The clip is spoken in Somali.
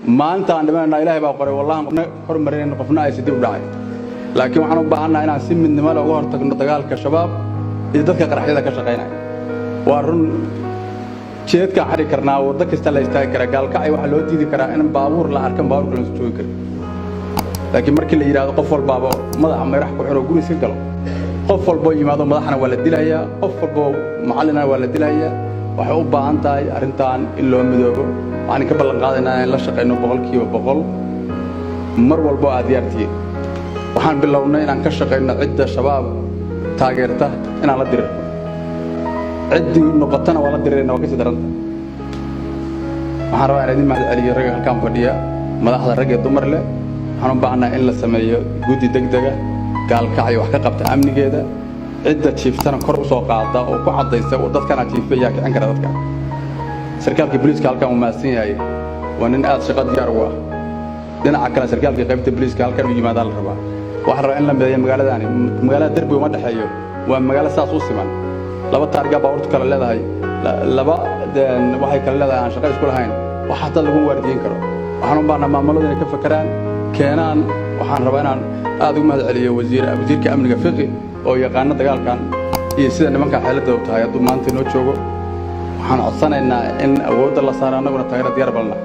Maalinta aan dhimanayna Ilaahay baa qoray, wallahi qofna hormarinayna, qofna aysa dib u dhacay. Laakiin waxaan u baahannaha inaan si midnimo leh uga hortagno dagaalka Shabaab iyo dadka qaraxyada ka shaqaynaya. Waa run, jeedkaan xari karnaa, waddo kasta la istaagi karaa. Gaalkacay waxaa loo diidi karaa in baabuur la arkan, baabuurka loosa joogi karin. Laakiin markii la yidhahdo qof walbaaba madaxa mayrax ku xiro, guri iska galo, qof walboo yimaado madaxna waa la dilayaa, qof walboo macallinna waa la dilayaa. Waxay u baahan tahay arrintan in loo midoobo. Waxaan ka ballan qaadaynaa inaan la shaqayno 100%, mar walbo aad diyaartihiin. Waxaan bilownay inaan ka shaqayno cidda Shabaab taageerta inaan la dirirno. Ciddii noqotana waa la dirirayna, waa kasii daranta. Waxaan rabaa inaan idin mahad celiyo ragga halkaan fadhiya, madaxda rag iyo dumar leh. Waxaan u baahannahay in la sameeyo guddi degdega Gaalkacyo wax ka qabta amnigeeda, cidda jiiftana kor u soo qaada oo ku caddaysa dadkana jiifa yaa kicin kara dadka. Sarkaalka booliiska halkan uu mahadsan yahay, waa nin aad shaqo diyaar ugu ah. Dhinaca kale, sarkaalka qaybta booliiska halkan u yimaadaa la rabaa. Waxaa rabaa in la mideeyo magaaladaani. Magaalada derbi uma dhexeeyo, waa magaalo saas u siman. Laba taarga baabuurtu kale leedahay, laba waxay kale leedahay aan shaqo isku lahayn, wax hataa lagu waardiyin karo. Waxaan u baahnaa maamuladu inay ka fakeraan, keenaan. Waxaan rabaa inaan aad ugu mahad celiyo wasiirka amniga Fiqi oo yaqaano dagaalkan iyo sida nimanka xeeladda u tahay. Hadduu maanta inoo joogo, waxaan codsanaynaa in awoodda la saaro, annaguna taageera diyaar balna.